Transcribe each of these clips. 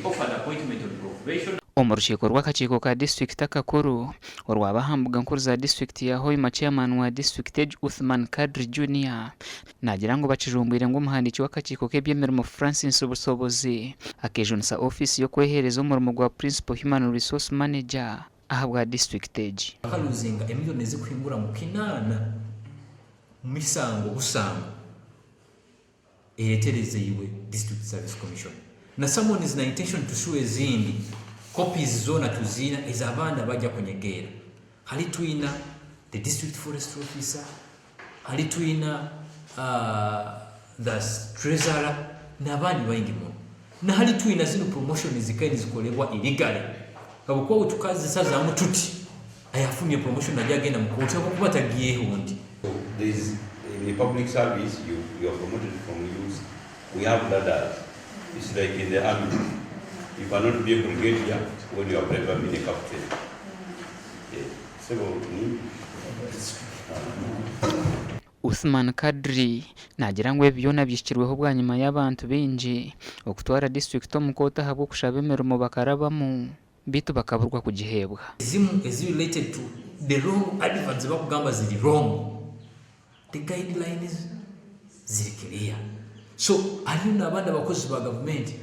offered appointment on probation. Omu rukiiko rw'akakiiko ka disiturikiti akakuru orwaba aha mbuga nkuru za disiturikiti ya Hoima, Chairman wa disiturikiti egi Uthman Kadri Junior naagira ngu bakijumbwire ngu omuhandiiki w'akakiiko k'eby'emirimo Francis Busobozi akeejunisa ofiisi y'okweheereza omurimo gwa Principal Human Resource Manager ahabwa disiturikiti egi. Bakaluzinga emilioni ezikuhingura mu kinaana misango busango ereterezeibwe District Service Commission na summons na intention to sue ezindi copies zoona tuziina ezabandi abajja kunyegeera hali twina the District Forestry Officer hali twina the Treasurer nabandi baingi muno na hali twina zinu promotion zikaire nizikolebwa illegally habwokuba bwetukazisazamu tuti Ayafunire promotion najja agenda mu kooti habwokuba tagyeho ndi. There is in the public service you you are promoted from use we have ladders it's like in the army you cannot be a brigadier when you have never been a captain yeah. Sebo ni Uthman Kadri naagira ngu ebi byona bihikirweho bwanyima y'abantu baingi okutwara disiturikiti omu kooti ahabw'okushaba emirimo bakarabamu. Beitu bakaburwa kugiheebwa. Ezimu ezi related to the wrong adverts zibakugamba ziri wrong the guidelines ziri clear so hariyo nabandi abakozi ba gavumenti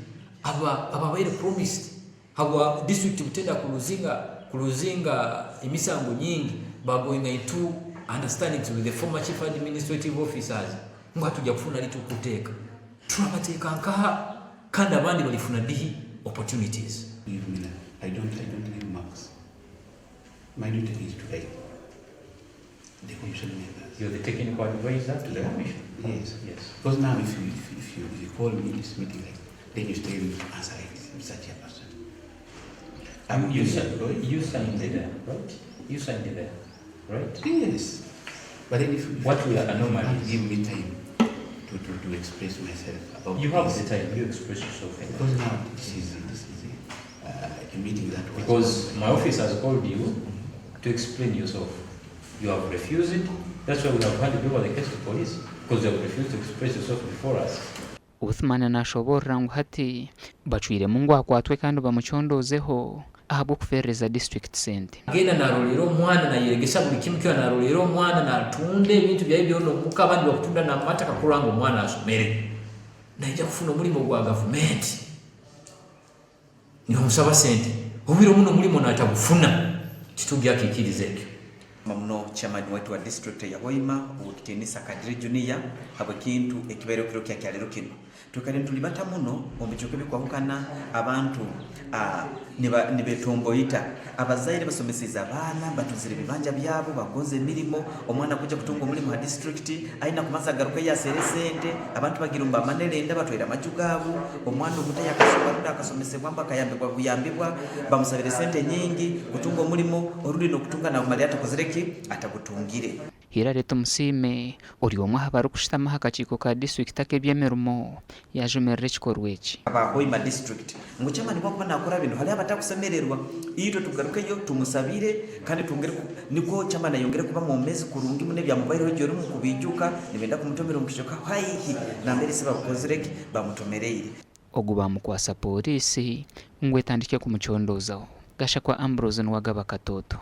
aba ababaire promised habwa district butenda kuruzinga kuruzinga emisango nyingi ba going into understandings with the former chief administrative officers ngu hati tujja kufuna litukuteeka turabateeka nkaha Kandi abandi balifuna dihi opportunities. Give me that. I don't, I don't give marks. My duty is to guide the commission members. You're the technical advisor to the commission. Yes. Yes. Because now if you, if, if you, if you call me this meeting, like, then you tell me to answer like this, Mr. Chairperson. I'm You, being si- employed. you signed there, right? You signed there, right? Yes. But then if, if What if were you can't anomalies? give me time to, to, to express myself about You have this. the time, you express yourself. Because now this is this is a, a meeting that was Because my office has called you to explain yourself. You have refused it. That's why we have handed over the case to police because you have refused to express yourself before us. Uthman nashoboorora ngu hati bacwiremu ngu akwatwe kandi bamucondoozeho ahabw'okufeerereza disiturikiti sente. Agenda naroleera omwana nayeegesa buli kimu kyona naroleera omwana natunda ebintu byaye byona omuka abandi bakutunda namata kakurora ngu omwana asomere naija kufuna omulimo gwa gavumenti nomusaba sente obwire obumu nomulimo natagufuna titugya kikiriza ekyo. Muno chairman waitu wa district ya Hoima Owekitiinisa Kadiri Junior habw'ekintu ekibaireho kiro kya kyaleero kinu. Twikaire nitulibata muno omu bicweka ebikwahukana abantu nibetomboita. Abazaire basomeseize abaana, batunzire ebibanja byabo, bagonza emirimo. Omwana kwija kutunga omulimo ha disiturikiti aina kubanza agarukeyo aseere esente. Abantu bagira ngu bamanelenda batwaire amaju gaabo. Omwana omuto ayakasoma rundi akasomesebwa mbu akayambibwa buyambibwa, bamusabire esente nyingi kutunga omulimo orundi n'okutunga nagumalirra atakozire ki? Atagutungire. Hillary Tumusiime, ori omwe aha barikushutama aha kakiiko ka disiturikiti ak'eby'emirimo, yaajumirira ekikorwa eki. Aba Hoima District ngu chairman ku akuba nakora binu hariho abatakusemererwa itwe tugarukeyo tumusabire kandi twongere nikwo chairman ayongere kuba mwomezi kurungi muno ebyamubaireho gye orimu kubiijuka nibenda kumutomera omu kicweka haihi nambere ise babukozire ki bamutomereire. Ogu baamukwatsa pooriisi ngu etandike kumucondoozaho. Gashakwa Ambrose niwe agaba Katooto.